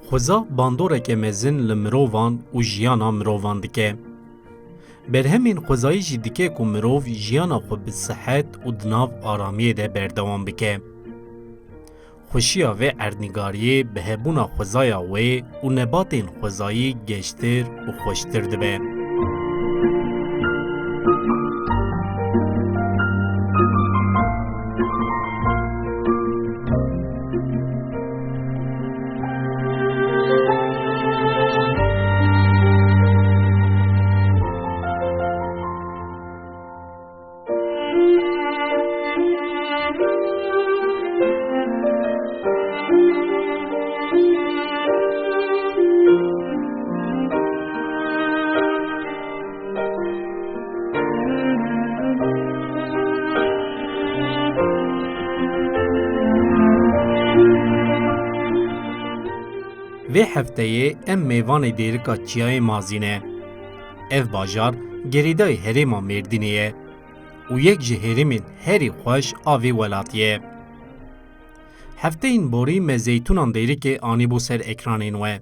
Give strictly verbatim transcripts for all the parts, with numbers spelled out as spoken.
Xweza bandoreke mezin li mirovan û jiyana mirovan dike. Berhemên xwezayî jî dike ku mirov jiyana xwe bi sihet û di nav aramiyê de berdewam bike. Xweşiya vê erdnîgariyê bi hebûna xwezaya wê û nebatên xwezayî geştir û xweştir dibe. Vê hefteyê em mêvanê Dêrika Çiyayê Mazî ne. Ev bajar girêdayî herêma Mêrdînê ye û yek ji herêmên herî xweş a vê welatî ye. Hefteyên borî me zeytûnan Dêrikê anîbû ser ekranên we.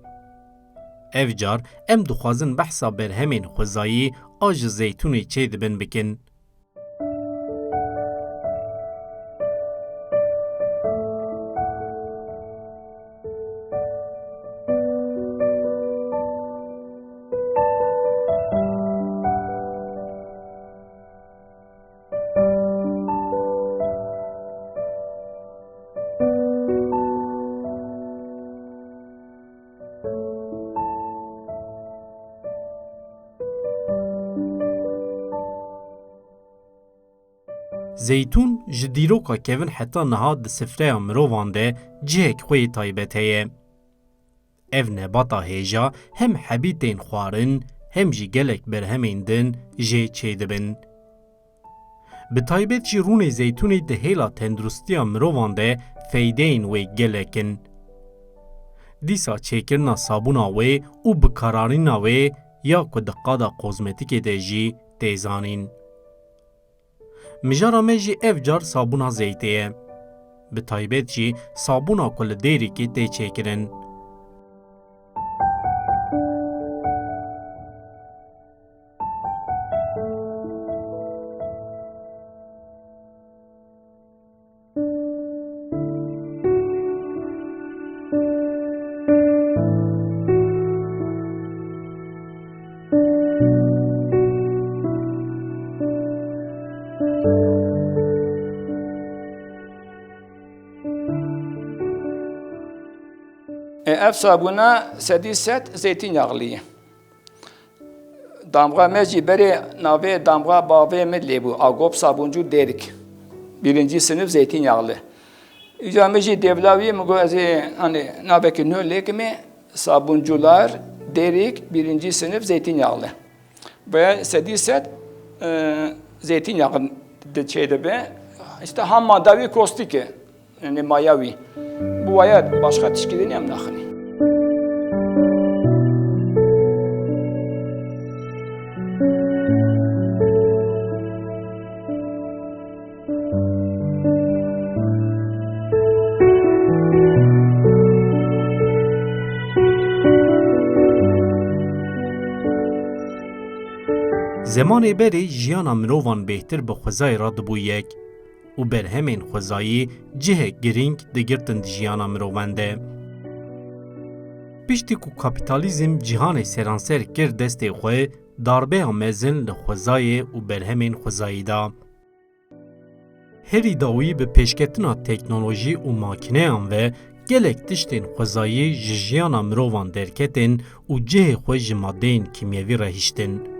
Ev car em dixwazin behsa berhemên xwezayî a ji zeytûnê çêdibin bikin. Zeytûn ji dîroka kevin heta niha di sifreya mirovan de cihek xwe yê taybet heye. Ev nebata hêja hem hebî tên xwarin, hem jî gelek berhemên din jê çêdibin. Bi taybet jî rûnê zeytûnê di hêla tenduristiya mirovan de feydeyên wê gelek in. Dîsa çêkirina sabûna wê û bikaranîna wê ya ku di qada kozmetîkê de jî tê zanîn. Mijara me jî ev car sabûna zeytê ye. Bi taybet jî sabûna ku li Dêrikê tê çêkirin. E, ev sabûna sedî sed zeytînyağlî ye. Damga me jî berê navê damga bavê min lê bû, Agop Sabuncu Dêrik. Birinci sınıf zeytinyağlı. Îca min jî dêvla wî, min got, ez ê, hani, navekî nû lêkimê, Sabuncular Dêrik, birinci sınıf zeytinyağlı. Ve sedî sed, e, zeytinyağı de çê dibe. İşte ham madda wî kostîk e. Yani maya wî. Bi waya başqa tişkî din em naxinî. Zemanê berê jiyana mirovan bêhtir bi xwezayê re dibû yek û berhemên xwezayî cihek girîng digirtin di jiyana mirovan de. Piştî ku kapîtalîzm cîhanê seranser kir destê xwe, darbeya mezin li xwezayê û berhemên xwezayî da. Herî dawî bi pêşketina teknolojî û makîneyan ve gelek tiştên xwezayî ji jiyana mirovan derketin û cihê xwe ji madeyên kîmyevî re hiştin.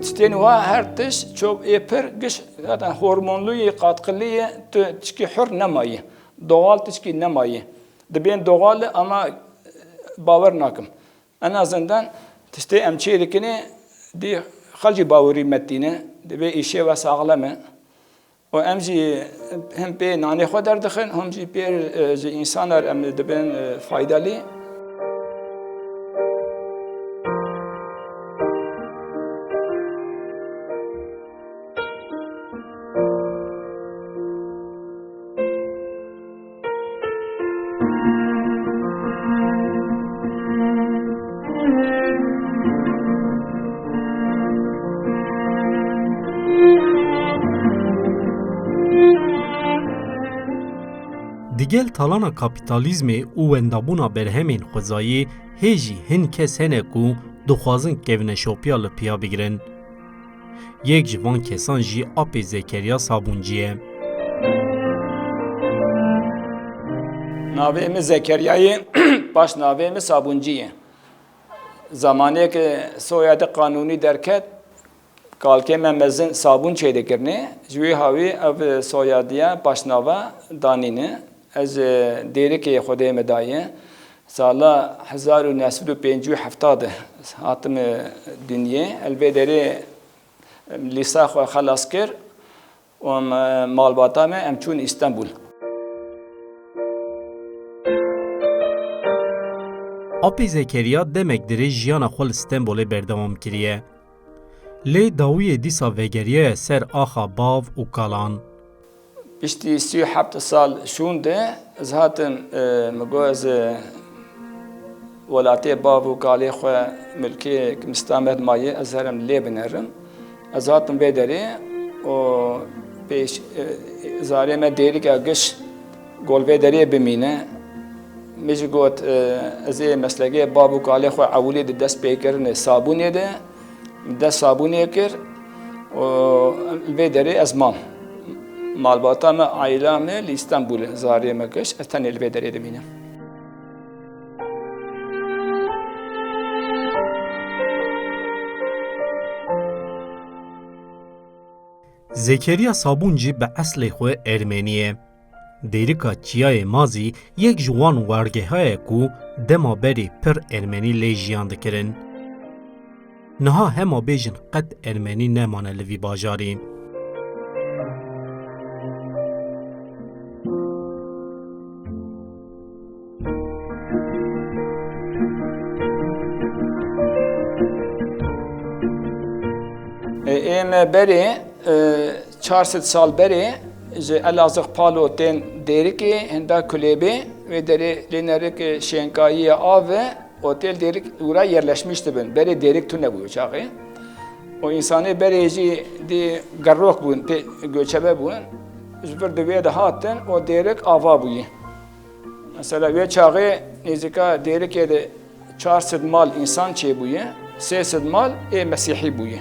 Tiştên wa her tişt çok ê pir giş zaten hormonlu yê, katkılı yê, tu tişkî hür nemayî. Doğal tişkî nemayî. Dibên doğal e, ama bawer nakim. En azından tiştê em çê dikinê, dî xelkî bawerî me tîne, divê îşê we saxlem e. Û em jî him pê nanê xwe derdixin, him jî pê, e, ji însanar em dibin, e, faydelî. Digel talana kapîtalîzmê û wendabûna berhemên xwezayî hê jî hin kes hene ku dixwazin kevneşopiya li piya bigirin. Yek ji van kesan jî apê Zekeriya Sabûncî ye. Navê min Zekeriya ye, paş navê min Sabûncî ye. Zamanê ke soyadê qanûnî derket, kalkê me mezin Sabûn çêdikirinê. Ji wî hawî ev soyadiya paşnava danîne. Ez, e, Dêrikê Xwedê me daye. Sala hezar û neh sed û pêncî û hefta de hatim, e, dinyê. El vê derê, em, lîsa xwe xelas kir û em, e, malbata me em çûn Îstenbul. Apê Zekeriya demek dirêj jiyana xwe li Stenbolê berdewam kiriye. Lê dawiyê dîsa vegeriyaye ser axa bav û kalan. Piştî sî û heft sal şûn de ez hatim, e, min got ez, e, welatê bav û kalê xwe, milkê mista me dimaye, ez herim lê binerim. Ez hatim vê derê û pêş, e, zarê me Dêrika Giş gol vê derê bimîne. Min jî got, e, ez ê meslekê bav û kalê xwe ewilî di dest pêkirinê sabûnê de, min dest sabûnê kir û li vê derê ez mam. Malbata me, aîla me li Îstenbul e, zarê me Giş, ez tenê li vê derê dimînim. Zekeriya Sabûncî bi eslê xwe ermenî ye. Dêrika Çiyayê Mazî yek ji wan wargeha ye ku dema berê pir ermenî lê jiyan dikirin. Niha hema bêjin qet ermenî nemane li vî bajarî. E, ê me berê, e, çar sed sal berê ji Elazığ Palo tên Dêrikê, hinda Kulêbê, wê derê lê nerik şênkayî ye av e, otel Dêrik û ra yerleşmiş dibin. Berê Dêrik tune bû çaxê. O însanê berê jî dî gerrok bûn, pê göçebe bûn. Ji vir di wê de hatin, o Dêrik ava bûyî. Mesela wê çaxê nêzîka Dêrikê de çar sed mal însan çêbûye, sê sed mal ê mesîhî bûye.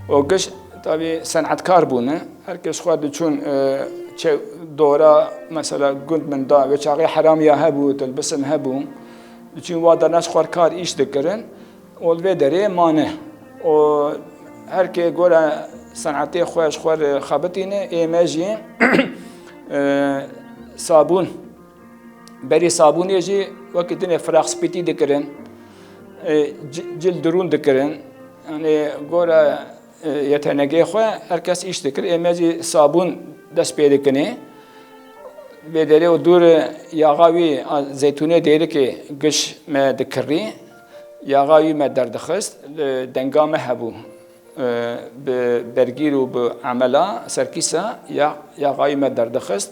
O giş tabî senetkar bûne. Her kes xwe diçûn, e, çe-, dora, mesela gund min da, wê çaxê heramiya hebû, tilbisin hebû. Diçûn wa derna ji xwe kar îş dikirin. Û li vê derê mane. Û her kê gore senetê xwe ji xwe re xebitîne, ê me jî, e, sabûn, berî sabûnê jî wekî dinê firaq spîtî dikirin, e, ci-, cil dirûn dikirin. Yanî gore, e, yetenegê xwe her kes îş dikir. Ê me jî sabûn dest pê dikinê. Vê derê û dûr yaxa wî, a, zeytûnê Dêrikê giş me dikirî. Yaxa wî me derdixist, e, denga me hebû. E, bi bergîr û bi emela serkîsa ya, yaxa wî me derdixist.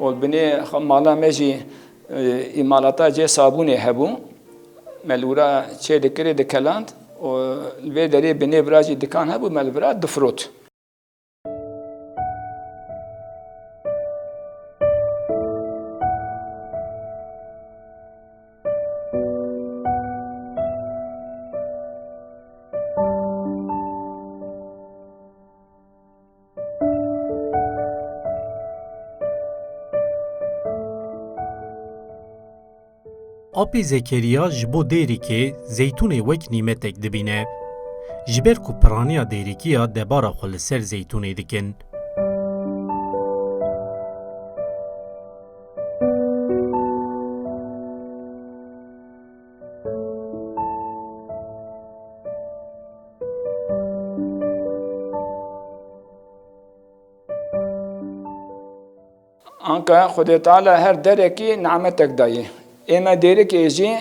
Û li binê xwe mala me jî, e, îmalata cê sabûnê hebû. Me li wira çê dikirê dikeland û li vê derê binê vira jî dikan hebû, me li vira difirot. Apê Zekeriya ji bo Dêrikê zeytûnê wek nîmetek dibîne. Ji ber ku piraniya Dêrikî ya debara xwe li ser zeytûnê dikin. Anka Xwedê Teala her derekî nimetek dayê. Ê me Dêrikê jî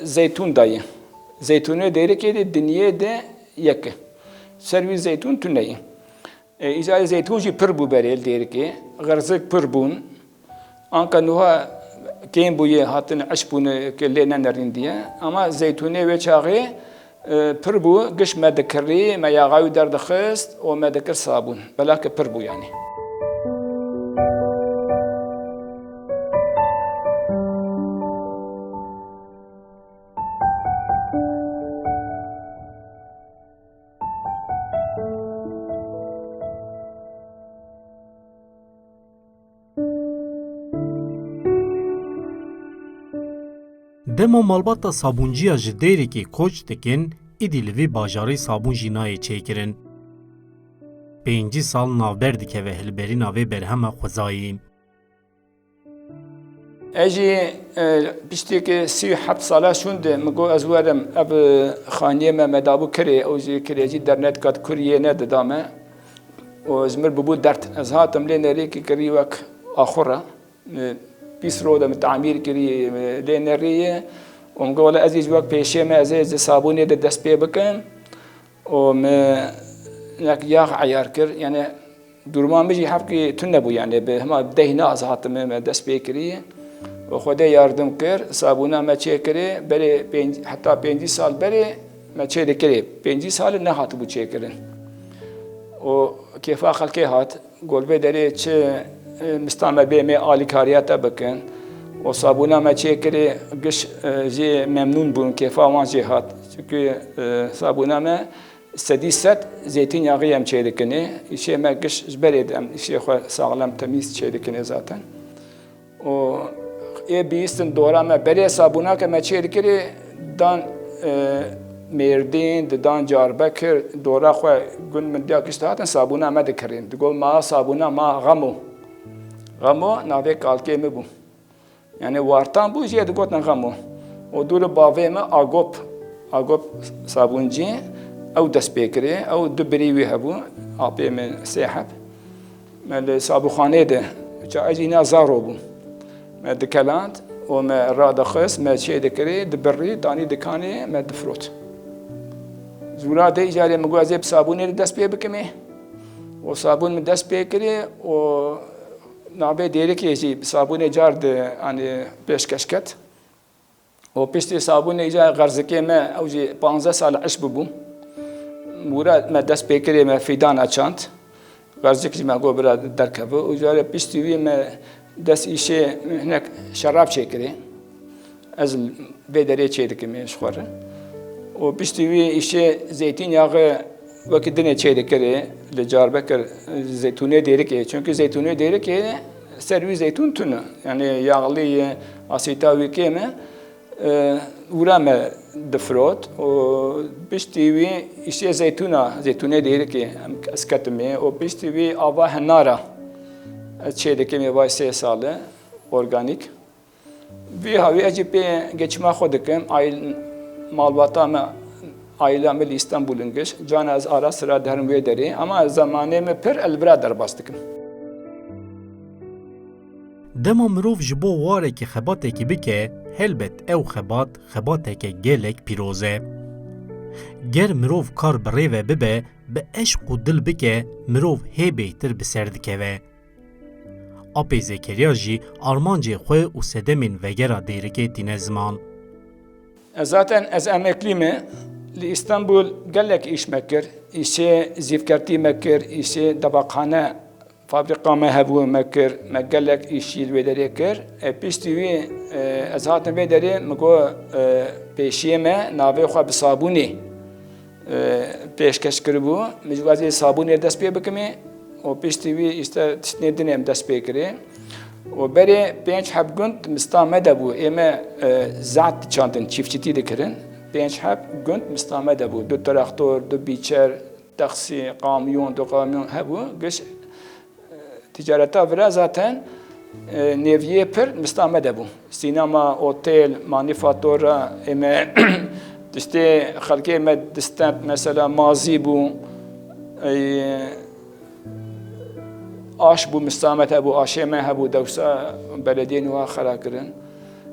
zeytûn dayê. Zeytûnê Dêrikê de dinyê de yek e. Ser wî zeytûn tune ye. E, îcarê zeytûn jî pir bû berê li Dêrikê. Xerzik pir bûn. Anka nuha kêm bûye, hatin eş bûne ke lê nenerîndiye. Ama zeytûnê wê çaxê, e, pir bû, giş me dikirî, me yaxa wî derdixist û me dikir sabûn. Belake pir bû yanî. Dema malbata sabûnciya ji Dêrikê koç dikin, îdî li vî bajarî sabûn jî nayê çêkirin. Pêncî sal navber dikeve hilberîna vê berhema xwezayî. Ez jî, e, piştî ku sî û heft sala şûnde min got, ez werim, ev, e, xaniyê me, me dabû kirê, ew jî kirê jî dernetka kuriyê nedida me. Û ji mir bûbû dert. Ez hatim lê nerî, kî kirî wek axura. E, pîs ro de min tamîr kirî, e, lê nerî ye. Û min got, wele ez jî ji wek pêşê me, ez ê ji sabûnê de dest pê bikim. û me nek yax eyar kir. Yani duruma min jî hevkî tune bû, yani bi hema deh ne ez hatime me dest pê kirî. Û Xwedê yardim kir, sabûna me çê kirê, berê pênc, heta pêncî sal berê me çê dikirê. Pêncî sal nehatibû çêkirin. Û kêfa xelkê hat. Gol vê derê çi, e, mista me bê, me alîkariya te bikin. Û sabûna me çêkirê, giş, e, jê memnûn bûn, kêfa wan jê hat. Çimkî, e, sabûna me sedî sed zeytînyaxî em çêdikinê. Îşê me giş ji berê de em îşê xwe saxlem, temîz çêdikinê zaten. Û ê bihîstin dora me, berê sabûna ke me çê dikirê, dan, e, Mêrdîn, didan Diyarbekir, dora xwe gund min diya kişt hatin, sabûna me dikirîn. Digot, ma sabûna ma Xemo. Xemo navê kalkê min bû. Yani Wartan bû, jê digotin Xemo. Û dû li bavê min Agop, Agop sabûncî, ew dest pê kirê, ew du birî wî hebû, apê min sê heb. Me li sabûxanê de, ça ez îna zaro bûm. Me dikeland û me radixist, me çê dikirî, dibirî, danî dikanê, me difirot. Zûra de îcarê min got, ez ê bi sabûnê de dest pê bikimê. Û sabûn min dest pê kirî û navê Dêrikê jî bi sabûnê car di, anî pêşkeş ket. Û piştî sabûnê îca xerzikê me, ew jî panzdeh sal eş bûbû. Wira me dest pê kirê, me fîdana çand. Xerzik jî me got bira derkeve. Û carê piştî wî me dest îşê hinek şerab çêkirê. Ez vê derê çê dikim ê ji xwe re. Û piştî wî îşê zeytînyaxê wekî dinê çê dikirê, li Diyarbekir zeytûnê Dêrikê. Çunkî zeytûnê Dêrikê ser wî zeytûn tune. Yani yağlı ye, asîta wî kêm e. E, wira me difirot û piştî wî îşê zeytûna, zeytûnê Dêrikê em, ez ketimê û piştî wî ava hinara ez çê dikimê vay sê sal e, organîk. Vî hawî ez jî pê geçima xwe dikim, aîl-, malbata me, aîla me li Îstanbul in giş, cana ez ara sira diherim wê derê, ama zemanê me pir ez li vira derbas dikim. Dema mirov ji bo warekî xebatekî bike, helbet ew xebat, xebateke gelek pîroz e. Ger mirov kar bi rê ve bibe, bi eşq û dil bike, mirov hê bêhtir bi ser dikeve. Apê Zekeriya jî armancê xwe û sedemên vegera Dêrikê tîne ziman. Ez zaten ez emeklî me. Li Îstanbul gelek îş me kir. Îşê zîvkertî me kir, îşê devaxane, fabrîka me hebû me kir. Me gelek îşî li wê derê kir. E, piştî wî, e, ez hatim vê derê, min got, e, pêşiyê me navê xwe bi sabûnê, e, pêşkeş kiribû. Min jî wazê sabûnê dest pê bikimê û piştî wî îşte tiştê din em dest pê kirê. Û berê pênc heb gund mista me de bû. Ê me, e, zat diçandin, çîftçîtî dikirin. Pênc heb gund mista me de bû. Du traktor, du bîçer, taksî, kamyon, du kamyon hebû. Giş, e, ticareta vira zaten, e, nêviyê pir mista me de bû. Sînema, otel, manîfatura, ê me tiştê xelkê me distend, mesela mazî bû, ey, Aş bû, mistamet hebû, aşê me hebû, dewsa belediyên wa xera kirin.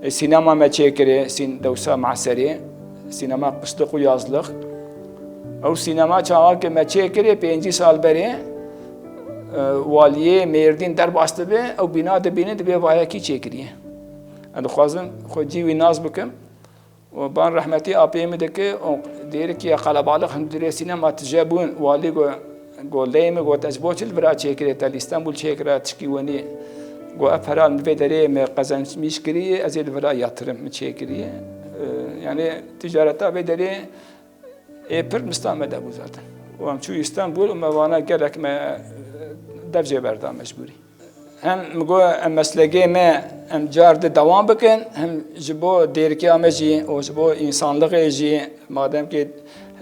E, sînema me çêkirê, sîn-, dewsa Maserê, sînema Qisliq û Yazliq. Ew sînema çawa ke me çêkirê, pêncî sal berê, e, waliyê Mêrdîn derbas dibe, ew bîna dibîne, dibê vayekî çêkiriye. Ez dixwazim xwe cî wî nas bikim. Û ban rehmetî apê min dike, û dêrikî ye qelebalix hundirê sînema tije bûn, walî go, go lê min got, "Ez bo çi li vira çêkirê, te li Îstanbul çêkira, tişkî wenî?" Go, "Ev pera li vê derê me qezençmîş kiriye, ez ê li vira yatırım min çêkiriye." E, yani ticareta vê derê ê pir mistamed hebû zaten. Û em çû Îstanbul û me vana gelek me, e, dev jê berda mecbûrî. Hem min got, em meslegê me em car di dewam bikin, hem ji bo dêrkiya me jî û ji bo însanlixê jî, madem ki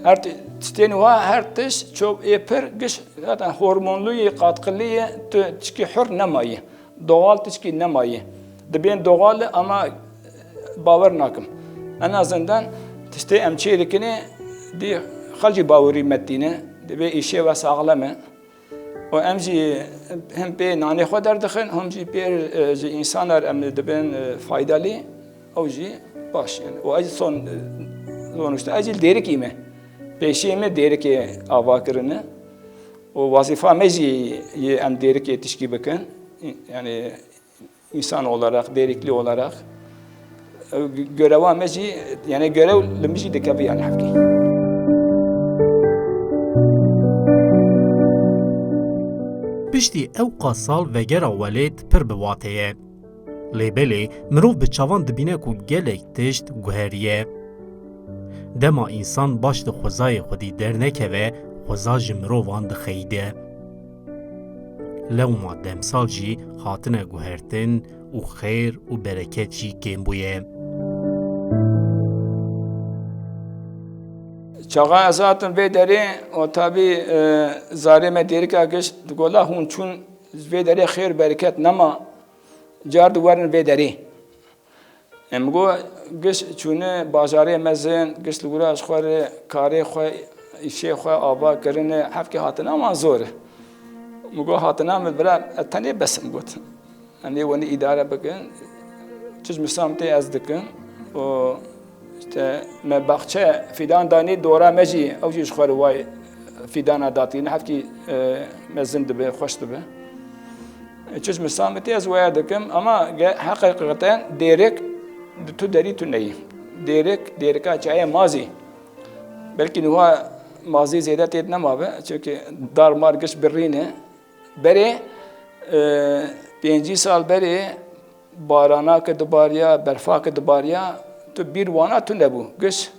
her ti-, tiştên wa, her tişt çok ê pir giş, zaten hormonlû yê, qatkilî yê, tu tişkî hur nemayî. Doğal tişkî nemayî. Dibên doğal e, ama bawer nakim. En azından tiştê em çê dikinê, dî xelkî bawerî me tîne, dibê îşê we saxlem e. Û em jî him pê nanê xwe derdixin, him jî pê, e, ji însanar em dibin, e, faydalı, ew jî baş yani. Û ez son, e, zonuşta ez jî li Dêrikî me. Pêşiyê me Dêrikê ava kirine. Û wazîfa me jî yê em Dêrikê tişkî bikin. Yani insan olarak, Dêrikli olarak, e, görewa me jî, yani görew li min jî dikeve yani hevkî. Piştî ew qas sal vegera welêt pir bi watê ye. Lê belê mirov bi çavan dibîne ku gelek tişt guheriye. Dema însan baş di xwezayê xwedî dernekeve, xweza ji mirovan dixeyde. Lewma demsal jî hatine guhertin û xêr û bereket jî kêm bûye. Çaxa ez hatim vê derê û tabî, e, zarê me Dêrika Giş digot, "La hûn çûn vê derê xêr bereket nema, car di werin vê derê." Em got, giş çûne bajarê mezin, giş li wira ji xwe re karê xwe, îşê xwe ava kirine, hevkê hatine wan zor e. Min got, hatina min vira, ez tenê bes im got. Em ê wenî îdare bikin. Çi ji misamtê ez dikim. Û işte me baxçe fidan danî, dora me jî, ew jî ji xwe re way fidana datîne, hevkî, e, mezin dibe, xweş dibe. Çi ji misamê tê ez waya dikim, ama ge-, heqîqeten Dêrik di tu derî tu neyî. Dêrik, Dêrika çayê Mazî. Belkî niha Mazî zêde tê de nemabe, çünkü dar mar giş birîne. Berê, e, pêncî sal berê barana ke dibariya, berfa ke dibariya, tu bîr wana tu nebû. Giş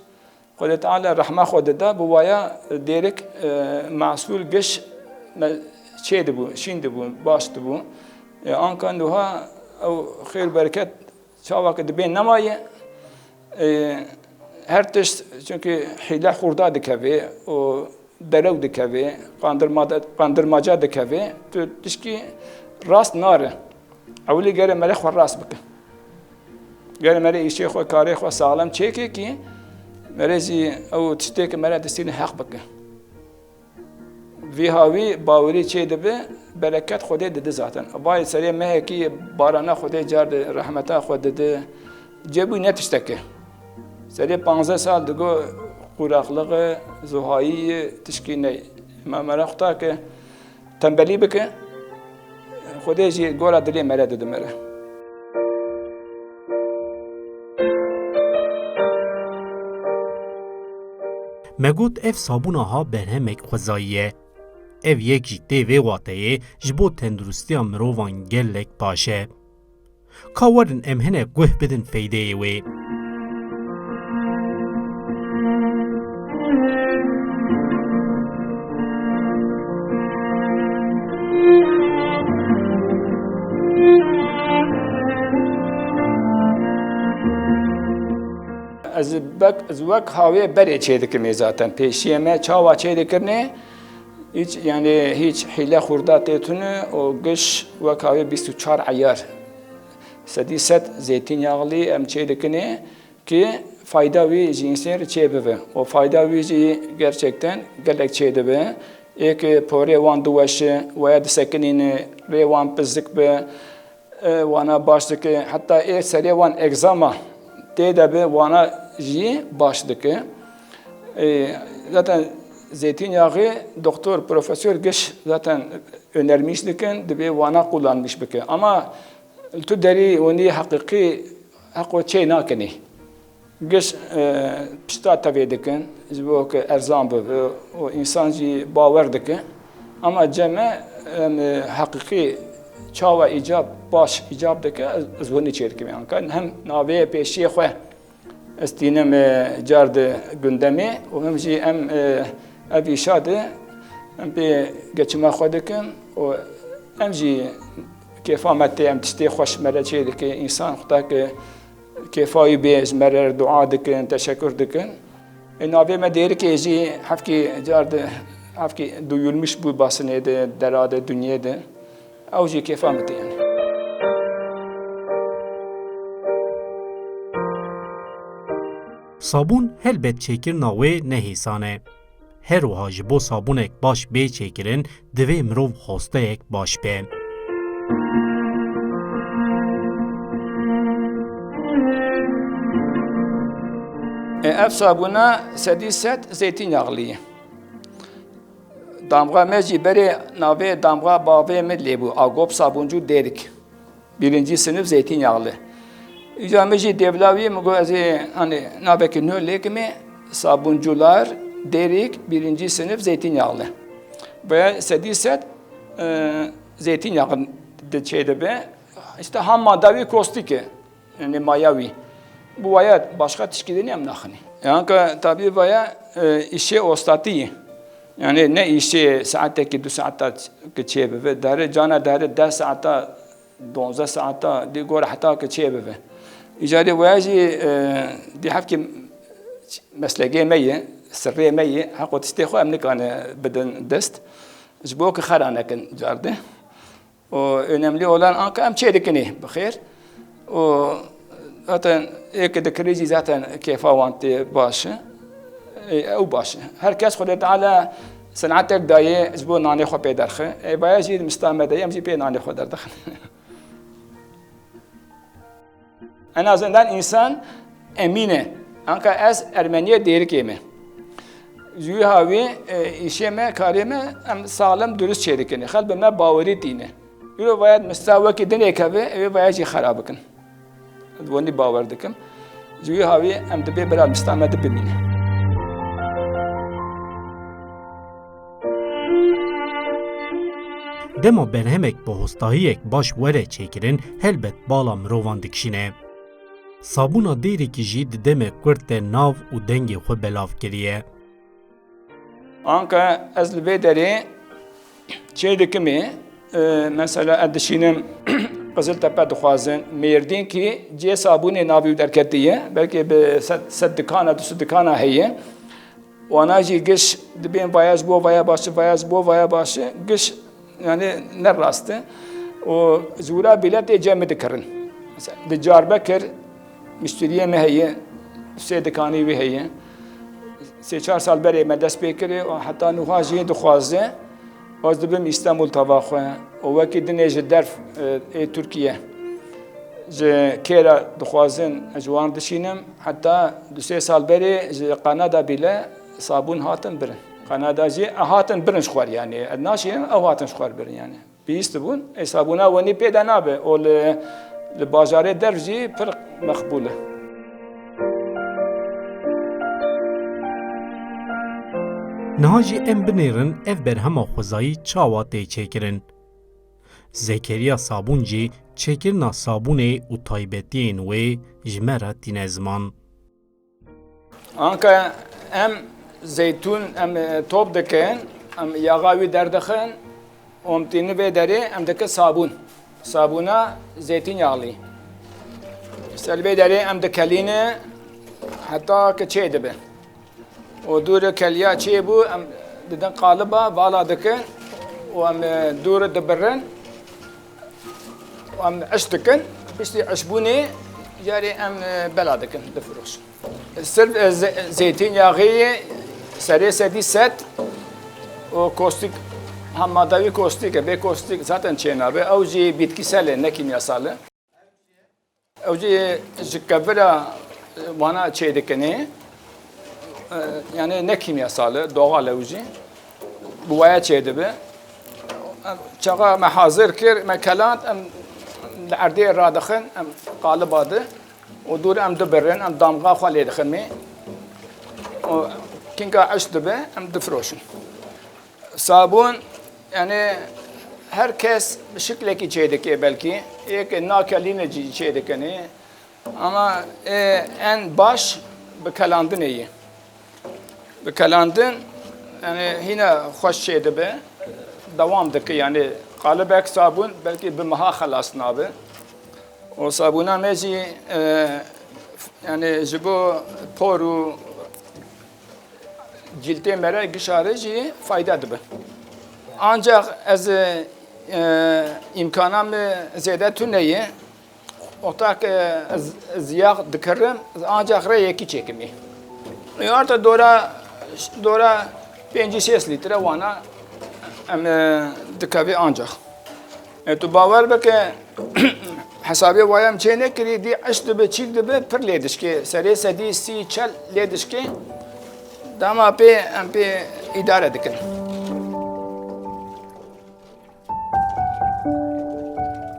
Xwedê Teala rehma xwe dida, bi waya Dêrik, e, mehsûl giş me-, çê dibû, şîn dibû, baş dibû. E, anka niha ew xêr bereket çawa ke dibê nemaye, e, her tişt, çünkü hîle xurda dikeve û derew dikeve, qandirma-, qandirmaca dikeve, tu tişkî rast nare. Ewilî gere mere xwe rast bike. Gere mere îşê xwe, karê xwe saxlem çêke kî, mere jî ew tiştê ke mere distîne heq bike. Vî hawî bawerî çê dibe, bereket Xwedê dide zaten. Vay serê mehekî barana Xwedê car di, rehmeta xwe dide. Cebû ne tişteke. Serê panzdeh sal digo quraqlığe, zuhayî ye, tişkî ney. Ma mere xuta ke tembelî bike, Xwedê jî gora dilê mere dide mere. Me got ev sabûna ha berhemek xwezayî ye. Ev yek jî tê vê wateyê ji bo tenduristiya mirovan gelek baş e. Ka werin em hinek guh bidin feydeyê wê. Ez bek, ez wek hawê berê çêdikimê zaten. Pêşiyê me çawa çêdikirnê, hiç, yani hiç hîle xurda tê tune û giş wek hawê bîst û çar eyar. Sedî sed zeytînyağlî em çê dikinê ki fayda wî ji însanê re çê bibe. Û fayda wî jî gerçekten gelek çê dibe. Ê ki porê wan diweşe, waya disekinîne, rê wan pizik be, e, wana baş dike. Heta ê serê wan egzama tê de be, wana jî baş dike. E, zaten zeytînyaxê doktor, profesor giş zaten önermiş dikin, dibê wana kullanmış bike. Ama li tu derî winî heqîqî heqo çê nakinî. Giş, e, pişta tevê dikin, ji bo ku erzan bibe û însan jî bawer dike. Ama cem me, em, e, heqîqî çawa îcab, baş îcab dike, ez, ez winî çêdikim. Yanî, hem navê pêşiyê xwe ez tînim, e, car di gundemê û hem jî em, e, ev îşa di em pê geçima xwe dikin û em jî kêfa me tê, em tiştê xweş me re çê dike. Însan xweda ke kêfa wî bê, ji me re dua dikin, teşekur dikin. Ê navê me Dêrikê jî hevkî car di, hevkî duyulmuş bû basinê de, dera de, dinyê de. Ew jî kêfa min tê yani. Sabûn helbet çêkirina wê ne hêsan e. Her wiha ji bo sabûnek baş bê çêkirin, divê mirov hosteyek baş be. E, ev sabûna sedî sed zeytînyağlî ye. Damga me jî berê navê damga bavê min lê bû, Agop Sabuncu Dêrik. Birinci sınıf zeytinyağlı. Îca min jî dêvla wî, min got, ez ê, hani, navekî nû lêkimê, Sabuncular Dêrik, birinci sınıf zeytinyağlı. Veya sedî sed, e, zeytinyağı de çê dibe. İşte ham madde wî kostîk e. Yani maya wî. Bu vaya başka tişkî de niyem naxinî. Yanka tabi vaya, e, îşê ostatî ye. Yani ne îşê saetekî du saeta ki çê bibe. Dare cana dare deh saeta, donzdeh saeta, dî gor heta ki çê bibe. Îcarê waya jî, e, dî hevkî meslegê me ye, sirrê me ye, heqo tiştê xwe em nikane bidin dest. Ji bo ki xera nekin carde. O önemli olan anka em çê dikinî bi xêr. O zaten ê ki dikirî jî zaten kêfa wan tê baş e. Ê, ew baş e. Her kes Xwedê Teala senatek dayê ji bo nanê xwe pê derxe. Ê, vaya jî mista me de em jî pê nanê xwe derdixin. En azından insan emîn e. Anka ez Ermeniyê Dêrikê me. Ji wî hawî, e, îşê me, karê me em salim durist çêdikin. Xelk bi me bawerî tîne. Îro vayet mista wekî dinê keve, ew ê vayet jî xera bikin. Ez wenî bawer dikim. Ji wî hawî em dibê bila mista me di bimîne. Dema berhemek bi hostahiyek baş were çêkirin, helbet bala mirovan dikişîne. Sabûna Dêrikî jî di demê kurt de nav û dengê xwe belav kiriye. Anka ez li vê derê çê dikimê, e, mesela ez dişînim Qiziltepe dixwazin, Mêrdîn kî cê sabûnê navî wî derketiye, belkî bi sed, sed dikana, du sed dikana heye. Wana jî giş dibên vaya ji bo vaya baş, vaya ji bo vaya baş, giş yani ne rast e. Û ji wira bîletê cem min dikirin. Mesela di Diyarbekir muşteriyê me heye, sê dikanî wî heye. Sê çar sal berê me dest pê kirê û heta nuha jî dixwaze. Ez dibim Îstanbul tava xwe û wekî dinê ji derv, e, ê Tirkiye ji kê re dixwazin ji wan dişînim. Heta du sê sal berê ji Kanada bîle sabûn hatin birin. Kanada jî, e, hatin birin ji xwe re, yanî, e, naşînin, ew hatin ji xwe re birin, yanî. Bihîstibûn, ê sabûna wenî pê de nabe û li, li bajarê derv jî pir meqbûl e. Niha jî em binêrin ev berhema xwezayî çawa tê çêkirin. Zekeriya Sabûn jî çêkirina sabûnê û taybetiyên wê ji me re tîne ziman. Anka em zeytûn, em, e, top dikin, em yaxa wî derdixin, û em tînin vê derê, em dikin sabûn. Sabûna zeytînyağlî. Ser vê derê em dikelîne heta ki çê dibe. Û dûre keliya çê bû, em didin qaliba, vala dikin û em, e, dûre dibirin û em iş dikin. Piştî işbûnê carê em, e, bela dikin, difiroşin. Sirf, e, ze-, zeytînyağê serê sedî sed O kostîk, ha madewî kostîk e, bê kostîk zaten çênabe. Ew jî bitkîsel e, ne kîmyasal e. Ew jî ji kevira wana çêdikinê. E, yani ne kîmyasal e, doğal e ew jî. Bi waya çêdibe. Çaxa me hazir kir, me keland, em li erdê radixin, em qaliba di. Û dûr em dibirin, em damga xwe lê dixin mê. Û kinka eşt dibe, em difiroşin. Sabûn, yani her kes bi şiklekî çêdike belkî. Yek nakelîne cî çêdikinê. Ama, e, en baş bi kelandinê ye. Bi kelandin, yani hîne xweş çêdibe. Dewam dike, yani qalibek sabûn belkî bi meha xelas nabe. O sabûna me jî, e, yani ji bo por û cîltê me re, gişa re jî fayda dibe. Ancak ez, e, îmkana me zêde tune ye. Wexta ke ez, ez ziyax dikirim, ez ancak rê yekî çêkimî. Ê, arta dora, dora pêncî şêst lître wana em, e, dikevî ancak. E, tu bawer bike, hesabê waya em çê nekirî, dî eşt dibe, çîk dibe, pir lê dişkê. Serê sedî sî çel lê dişkê. Dema pê, em pê îdare dikin.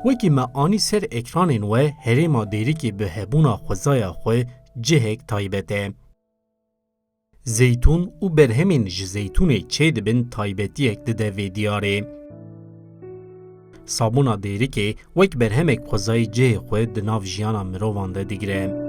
Wekî me anî ser ekranên we, herêma Dêrikê bi hebûna xwezaya xwe cihek taybet e. Zeytûn û berhemên ji zeytûnê çêdibin taybetiyek dide vê diyarê. Sabûna Dêrikê wek berhemek xwezayî cihê xwe di nav jiyana mirovan de digire.